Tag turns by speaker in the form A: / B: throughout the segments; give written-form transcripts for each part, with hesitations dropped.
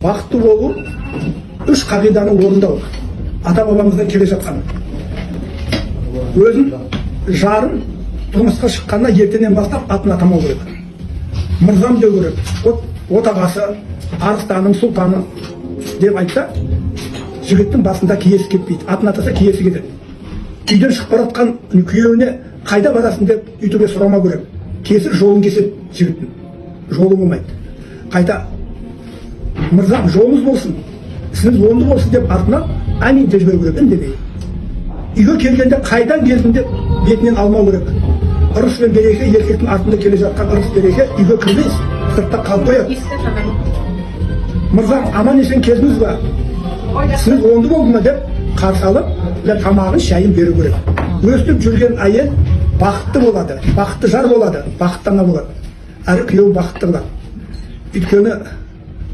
A: Бақытты болу үш қағиданы орындау, ата бабамыздан келе жатқан. Өзін жарын тұрмысқа шыққаннан ертеңнен бастап атын атамау керек, мырзам деу керек. Отағасы, арыстаным, сұлтаным деп айтса, жігіттің басында киесі кетпейді. Атын атаса, киесі кетеді. Үйден шығып бара жатқан күйеуіне «Қайда барасың?» деп үйтуге сұрамау керек. Кесір жолын кеседі, жігіттің жолы болмайды. Қайта «Мырзам, жолыңыз болсын, ісіңіз оңды болсын» деп артынан «Әмин» деп жіберу керек үндемей. Үйге келгенде «Қайдан келдің?» деп бетінен алмау керек. Ырыс пен береке, еркектің артында келе жатқан ырыс береке үйге кірмей, сыртта қалып қояды. «Мырзам, аман есен келдіңіз ба, ісіңіз оңды болды ма?» деп қарсы алып, иә, тамағын, шайын беру керек. Өстіп жүрген әйел бақытты болады, бақытты жар болады, бақытты ана болады, әрі күйеуін бақытты қылады. Өйткені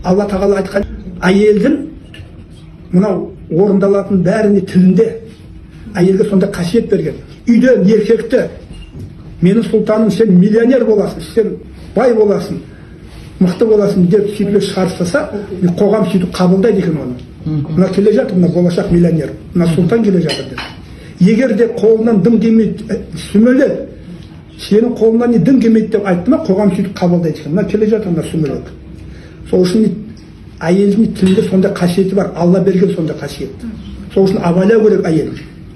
A: Алла Тағала айтқан, әйелдің мынау орындалатын бәріне тілінде, әйелге сондай қасиет берген. Үйден еркекті «Менің сұлтаным, сен миллионер боласың, сен бай боласың, мықты боласың» деп сөйтіп шығарып салса, қоғам сөйтіп қабылдайды екен оны: мына келе жатыр, мына болашақ миллионер, мына сұлтан келе жатыр деп. Егер де «Қолынан дым келмейді, сүмелек, сенің қолыңнан не дым келмейді» деп айтты ма, қоғам сөйтіп қабылдайды екен: мына келе жатыр, мына сүмелек. Сол үшін әйелдің тілінде сондай қасиеті бар, Алла берген сондай қасиет. Сол үшін абайлау керек, әйел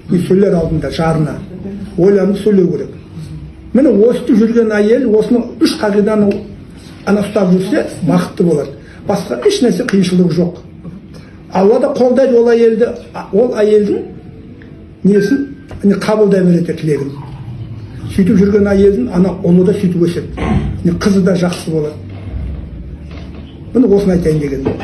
A: не сөйлер алдында жарына ойланып сөйлеу керек. Міне, өстіп жүрген әйел, осыны үш қағиданы ана ұстап жүрсе, бақытты болады. Басқа еш нәрсе қиыншылығы жоқ. Алла да қолдайды ол әйелді, ол әйелдің несін, не қабылдай береді, тілегін. Сөйтіп жүрген әйелдің ана ұлы да сөйтіп өседі, не қызы да жақсы болады. Міне, осыны айтайын дегенім.